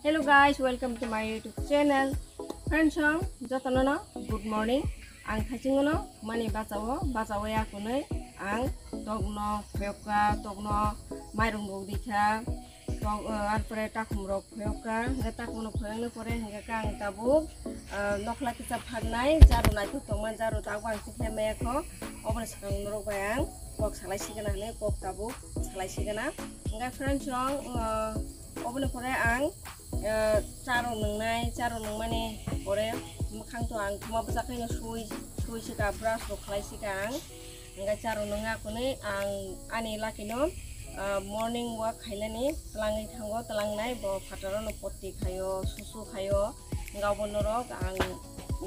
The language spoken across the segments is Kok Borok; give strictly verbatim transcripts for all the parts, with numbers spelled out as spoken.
Hello guys, welcome to my YouTube channel. Friends, ang jotono no good morning. Ang thaiching no mani bachao, bachao ya kunui ang tokno phoyokka, tokno mairung rok dikha, tok, eh, arpore takhum rok phoyokka, hingke takhum rok phoyokni pore hingke ang tabuk, eh, nokhla kisa pharnai jaru naithok tongma jaru tabuk ang tikhlai maya kho, oboni swkang norok bai ang kok salai sigana hinui kok tabuk salai sigana. Hingke friends, ang, eh, oboni pore ang, eh, charo nungnai, charo nungmani pore mwkhang to ang thuma bwsa khaino sui, sui sika, brush rok khlai sika ang. Hingke charo nungya kwnwi ang ani lucky no, eh, morning walk khainani twlangwi thango, twlangnai bo phataro no potti khaio, susu khaio. Hingke obo norok ang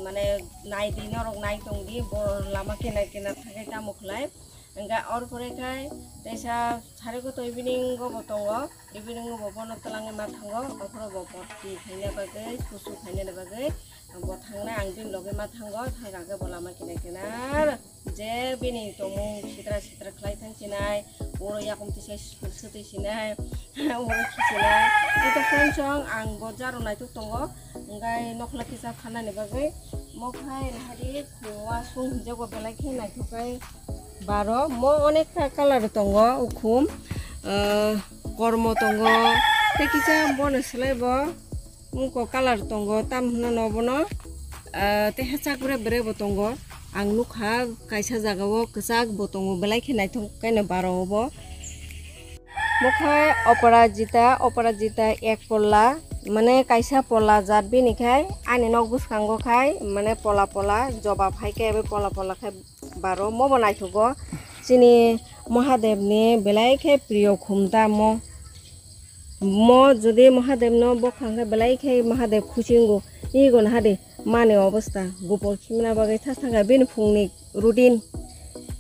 mane nai di, norok nai tong di, bo lama kinar kinar thangwi tamo khlai. Hingke or pore khai teisa sari koto evening o bo tongo, evening o bo bono twlangwi ma thango, ophuru bo potti khaina bagwi, susu khainani bagwi bo thangnai, ang bini loge ma thango, thangkha khe bo lama kinar kinar je bini tongmung sitra sitra khlai thang sinai, oro yakum tisa swtwi sinai, oro khisinai. Ito friends, ang bo jaro naithok tongo, hingke nokhla kisa phanani bagwi, mo khai nahadi khungwa sung hinjago belai khe naithok khai. Baro mo onek ta colour tongo, ukhum, ah, kormo tongo, tei kisa bono swlai bo wngkok colour tongo, tam hwnano bono, ah, tei hachak bre bre bo tongo. Ang nukha kaisa jagao kwchak bo tongo, belai khe naithok khe no baro o bo. Mo khai opora jita, opora jita ek polla, mane kaisa polla jat bini khai ani nok bwskango khai mane polla polla jobab hai khe abo polla polla khai baro. Mo bo naithogo chini Mahadev ni belai khe priyo khum da mo. Mo jodi Mahadev no bokha khe belai khe Mahadev khuchingo. Igo nahadi mani obosta gupor khimna bagwi thas thangkha bini phungni routine.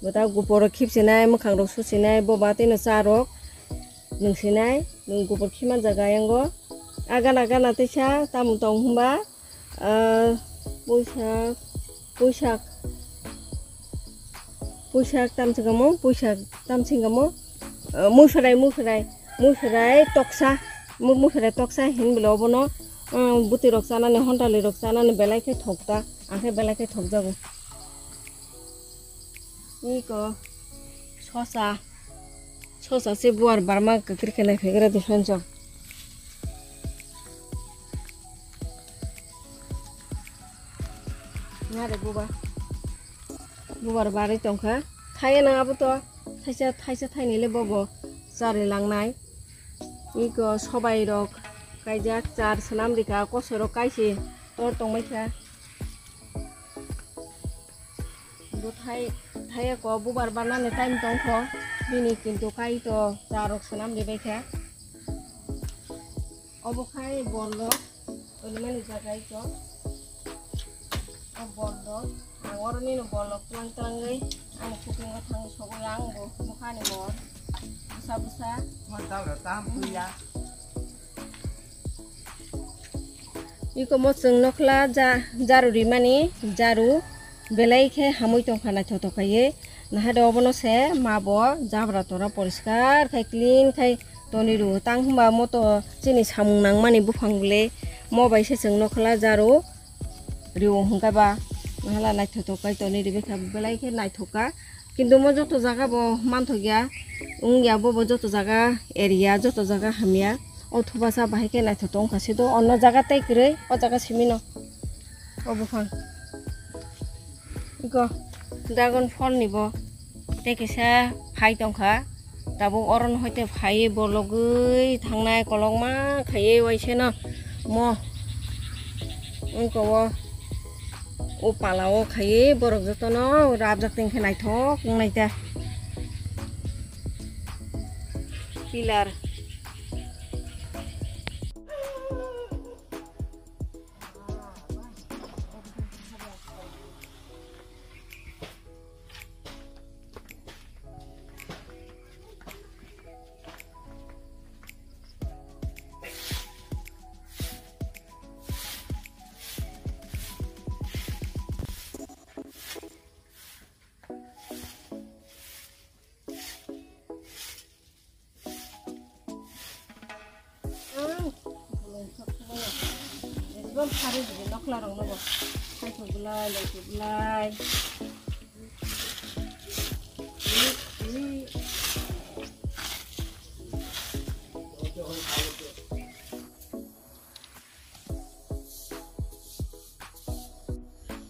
Bo ta gupor rok khipsinai, mwkhang rok susinai, bo ba tei no cha rok nungsinai, nung gupor khiman jaga yango. A gana gana teisa tamo tong hwnba, ah, puisak, puisak, puisak tam chwngamo, puisak tam chwngamo, ah, musurai, musurai, musurai toksa, mu-, musurai toksa hin bwle obono, ah, bwtwi rok chanani, hontali rok chanani belai khe thokta, ang khe belai khe thokjago. Iko sosa. Sosa se buar barma kwkri khe naiphaikre defense o. Nare buba. Bubar barwi tongkha. Thaiya nang abo to. Thaisa, thaisa thainwi le bobo charwi langnai. Iko sobai rok kaijak char swnam rikha, kosoi rok kaise tor tongbaikha. Bo thai, thaiya ko bubar barnani time tongkho. Bini kintu kai to cha rok swnam ribai kha. Obo khai borlok, onimani jagai to. O borlok, ang oro nini borlok twlang twlangwi ani cooking o thangwi sogwi ang bo bwkhani bor. Bwsa bwsa. Mo dal tam puya. Iko mo chwng nokla ja, jaru rimani, jaru belai khe hamwi tongkha naithotok khaiwi. Nahado obono se ma bo jabra tora poriskar khai clean khai toni rw. Tang hwnba moto chini samung nangmani buphang le mo bai se chwng nokla jaru rw hwnkhe ba nahala naithotok khai toni rw kha belai khe naithok kha. Kintu mo joto jaga bo manthokya, wngya bo, bo joto jaga area, joto jaga hamya. O thupasa bahai khe naithotok wngkha se do, ono jaga tei kwrwi, o jaga simi no. O buphang. Iko dragon phol ni bo tei kisa phai tongkha. Tabuk oro no hoite phaiwi bologwi thangnai kolokma khaiwi waise no mo. Wngkha o. O pala o khaiwi borok jotono rabjak tongkhe naithok wngnai ta. Pillar. Ekdom sari jodi nokla rok nobo. Hai to bulai, lai to bulai.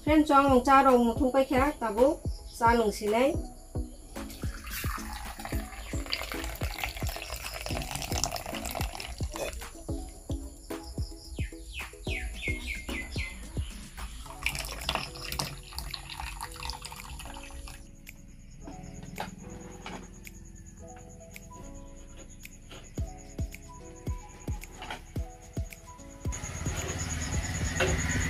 Friend, chwng cha rok muthung paikha, tabuk cha nwng sinai.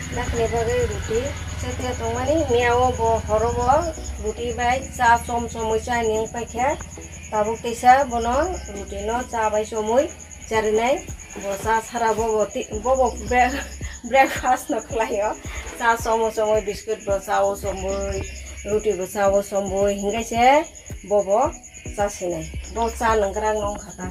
Dakni bagwi ruti chekya tongmani, miyao bo horo bo ruti bai cha chom chomwi chani wng paikha. Tabuk teisa bono ruti no cha bai chomwi charinai. Bo cha sara bobo ti-, bobo bre-, breakfast no khlaio. Cha chomo chomwi biscuit bo chao chomwi, ruti bo chao chomwi, hingai se bobo cha sinai. Bo cha nangkrak no wngkha ta.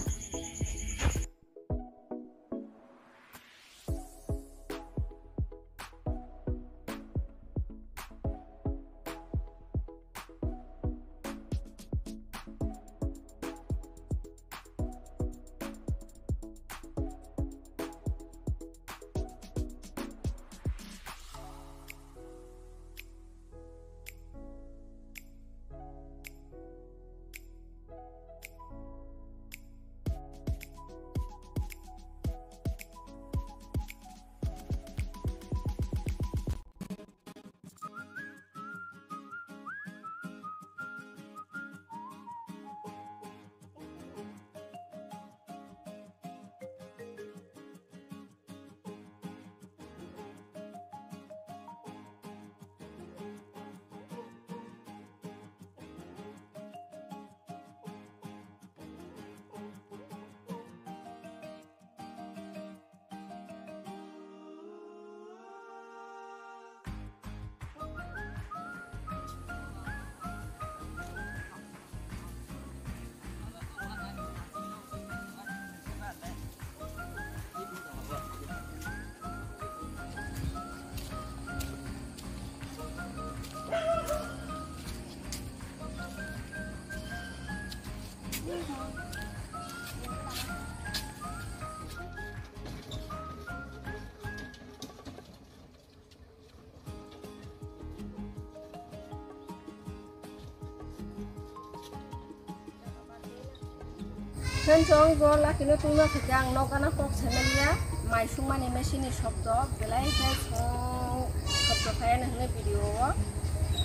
Friends, o ibo lakino tungma khaikhe ang nok gana kok sanaliya, mai sungmani machine ni shobdo, belai khe song shobdo khaiyani hwnwi video o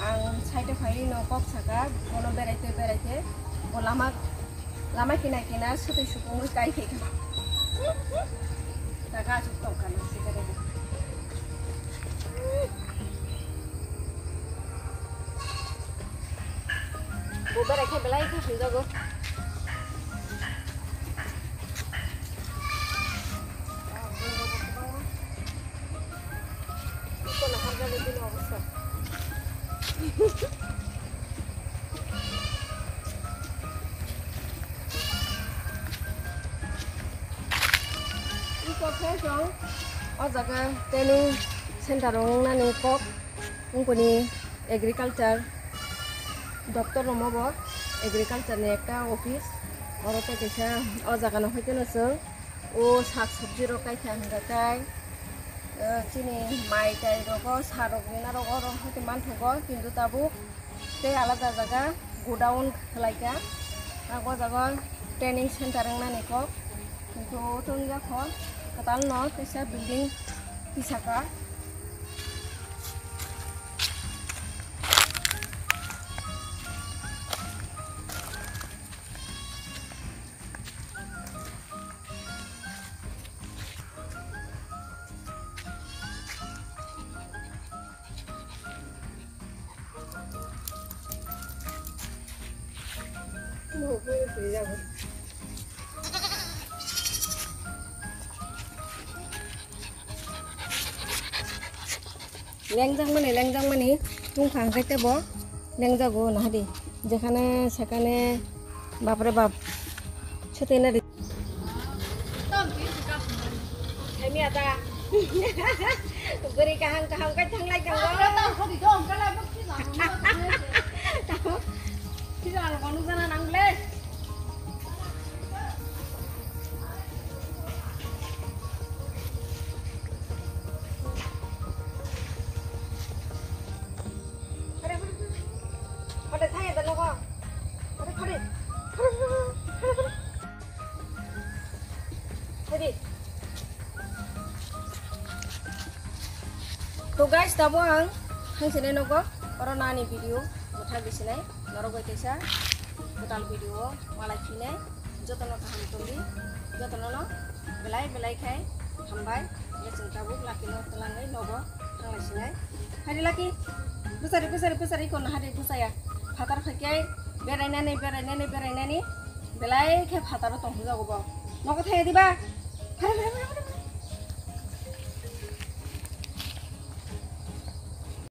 ang side o phaiwi no kok saka, bono beraite beraite. Lama, lama kina kina sutui sukungwi kai khe kha. Daga asuk tongkha na sikare. Bo berai khe belai khe hamjago. Iko na hamjakgo bini obosta. Iko khe chwng o jaga training center o wngnani kok. Wngkoni agriculture doctor romo bo agriculture ni ekta office. Oro tei kaisa o jaga no hoi kheno chwng o sak sabji rok kai kha hwnga khe, eh, chini mai tai rogo sa rok rina rok oro hoi manthogo, kintu tabuk tei alada jaga godown khlai kha. Abo jaga training center wngnani kok, kintu tongya kho kwtal no kaisa building tisa kha. Lengjak mani, lengjak mani, tungkha hwnkhe tebo lengjago nahadi. Jekhane sekhane bapre bap. Sotwi nadi. Thai miya ta. Bwrwi kaham kaham kai thanglai tongo. Tamo. Sijang kono jana nang le. Ade thaya da nogo. Ade khare. Khare, khare, khare, khare. Ade. To guys, tabo ang hangsinai nogo. Oro nani video mutha gisinai. Norok bai kaisa kwtal video malai phinai. Jotono kaham tongdi. Jotono no belai belai khai hambai. Ye chwng tabuk Lucky no twlangwi nogo thanglai sinai. Haidi Lucky, bwsari, bwsari, bwsari, iko nahadi bwsaya. Phatar phaikhe berainani, berainani, berainani belai khe phataro tongjago bo. Nogo thaya diba?